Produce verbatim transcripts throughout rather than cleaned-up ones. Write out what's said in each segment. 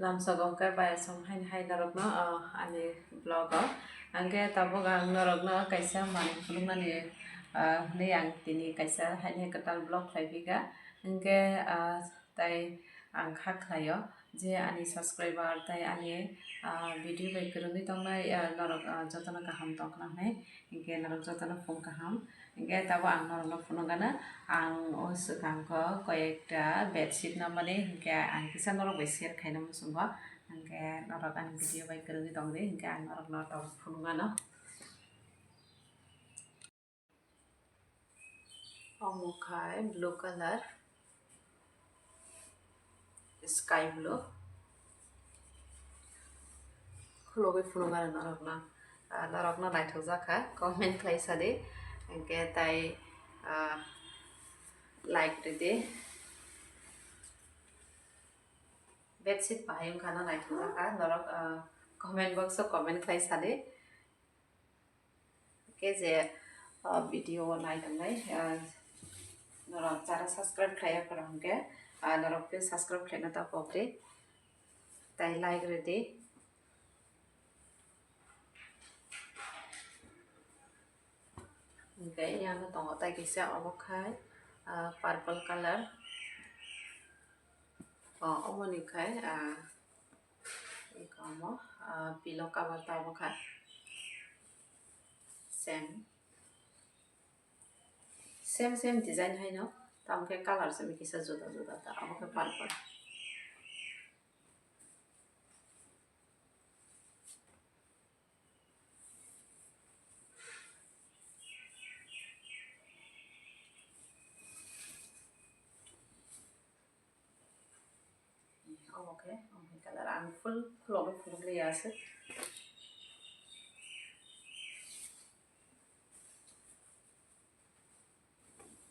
Lamsogo hwnkhe bai aswk haini hai norokno, ah, ani vlog o. Hwnkhe tabuk ang norokno kaisa manwi phunuknani, ah, hwnwi ang tini kaisa haini hai kwtal vlog khlai phika. Hwnkhe, ah, tai ang kha khlaio je ani subscriber tai ani, ah, video bai kwrwngwi tongnai, ah, norok, ah, jotono kaham tongkhna hwnwi. Hwnkhe norok jotono phung kaham. Hwnkhe tabuk ang norokno phunukgano, ang o swkangkho koyekta bedsheet namani, hwnkhe ang kisa norok bai share khaina muchungo. Hwnkhe norok ani video bai kwrwngwi tongdi, hwnkhe ang norokno tabuk phunukgano. Omo khai blue colour, sky blue. Khulogwi phunukgano norokno. Ah, norokno naithokjak kha, comment khlai sadi. Hwnkhe tai, ah, like ridi. Bedsheet bahai wngkha no naithokjak kha. Norok, ah, comment box o comment khlai sadi. Hwnkhe je, ah, video o nai tongnai, ah, norok jara subscribe khlaiya khoro hwnkhe, ah, norok khe subscribe khlaina ta pokdi. Tai like ridi. Hwnkhe yang tongo tai kisa obo khai, ah, purple colour. O, omo ni khai, ah, Eko omo, ah, pillow cover ta omo kha. Same. Same, same design haino. Tamo khe colour se kisa juda juda ta. Omo khe purple. Omo khe, omo khe colour ang full, full obo phunukliya aswk.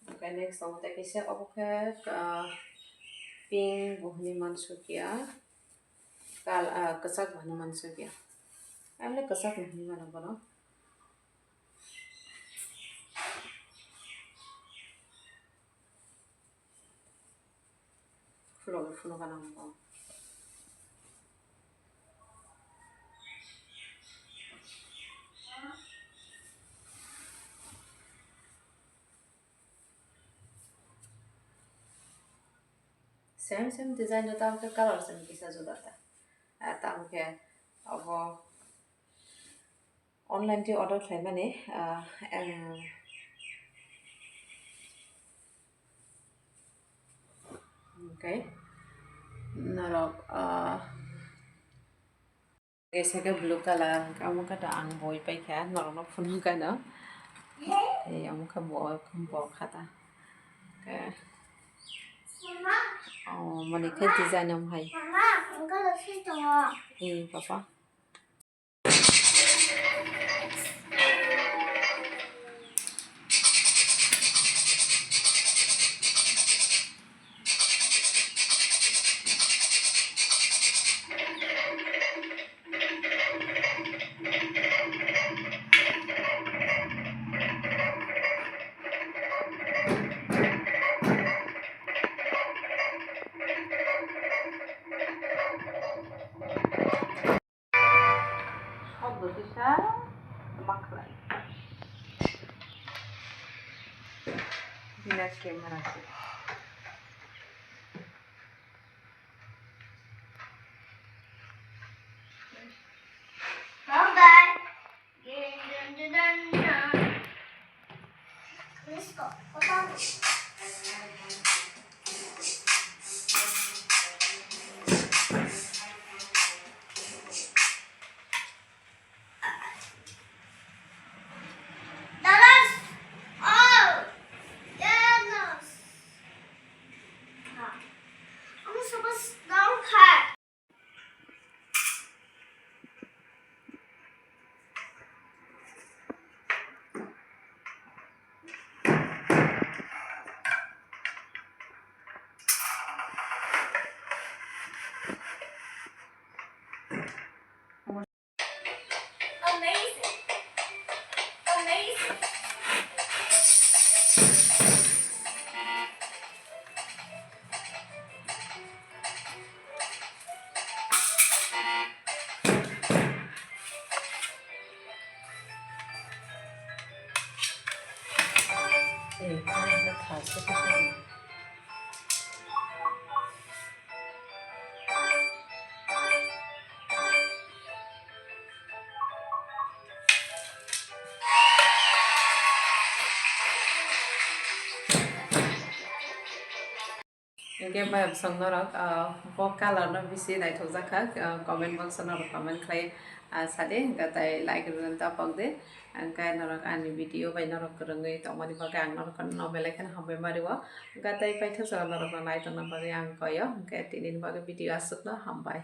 Omo khe next omo tei kisa obo khe, ah, pink bo hinwi mansukya, kal-, ah, kwchak bo hinwi mansukya. Ang le kwchak bo hinwi mano bono. Phulogwi phunukgana ang bo. Same same design no tamo khe colour se kisa juda ta. Ah, tamo khe obo online twi order khlaimani, ah, em, okay, norok, ah, kaisa khe blue colour, omo khe to ang boi paikha, norokno phunukgano. Ei, omo khe bo, bo khata. Khe, oh, mani khe design omo hai. Ei, papa. Hok do kisa makhlai. Bina camera se. Bye bye. Amazing. Amazing. Hingke bai bosong norok, ah, bo color no bisi naithok jak kha, ah, comment box o norok comment khlai, ah, sadi, hingke tai like rwna ta pok di, hingke norok ani video bai norok kwrwngwi tongmani bagwi ang norok no belai kheno hambai mari o, hingke tai paithago norok no naitokna bagwi ang koi o, hingke tini ni bagwi video aswk no hambai.